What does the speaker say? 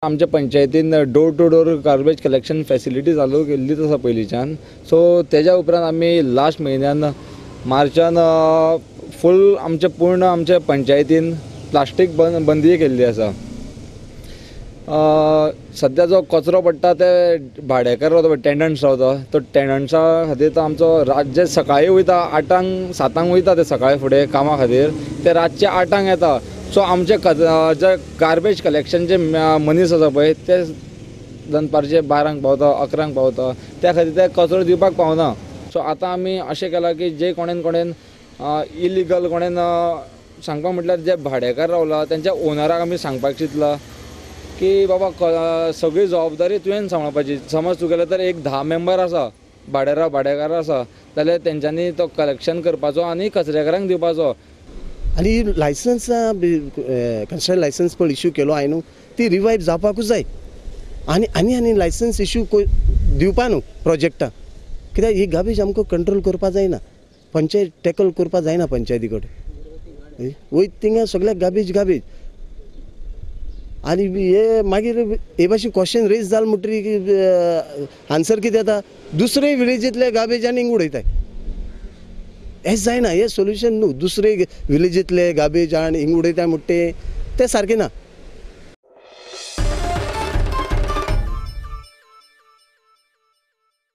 आमच्या पंचायतीन door to door garbage collection facility चालू केल्लीच आसा पयलींच्यान. सो तेज्या उपरांत आमी लास्ट म्हयन्यान मार्चान फूल आमच्या पूर्ण आमच्या पंचायतीन प्लास्टीक बंदी केल्ली आसा. सद्या जो कचरो पडटा ते भाडेकार रावता पळय, टेनंट्स रावता, तो टेनंट्सा खातीर तो आमचो जे सकाळीं वयता 8 7 वयता ते सकाळीं फुडें कामा खातीर, ते रातचे 8 येता. सो आमचे जे गार्बेज कलेक्शन जे मनीस आसा पळय ते दनपारचे 12 पावता, 11 पावता, त्या खातीर ते कचरो दिवपाक पावना. सो आतां आमी अशें केलां की जे कोणेन कोणेन इलिगल कोणेन सांगपाक म्हटल्यार जे भाडेकार रावला तेंच्या ओनराक आमी सांगपाक चिंतलां की बाबा सगळी जबाबदारी तुवें सांबाळपाची. समज तुगेले तर एक 10 मेंबर आसा भाडेकार आसा जाल्यार तेंच्यांनी तो कलेक्शन करपाचो आनी कचरेकारांक दिवपाचो. आनी लायसन्स कन्स्ट्रक्शन लायसन्स पण इश्यू केलो हांवें न्हू ती रिवायव जावपाकूच जाय. आनी आनी आनी लायसन्स इश्यू दिवपा न्हू प्रोजेक्टाक, कित्याक ही गार्बेज आमकां कंट्रोल करपा जायना, पंचायत टॅकल करपा जायना पंचायती कडेन. वयता थिंगा सगळ्याक गार्बेज गार्बेज. आनी हे मागीर हे भाशेन क्वेश्चन रेज जाल म्हणटकीर आन्सर कितें येता, दुसरे विलेजींतले गार्बेज आनी हिंग उडयताय. हें जायना, हें सोल्युशन न्हू. दुसरे विलेजींतले गार्बेज आनी हिंग उडयताय म्हणटा तें सारकें ना.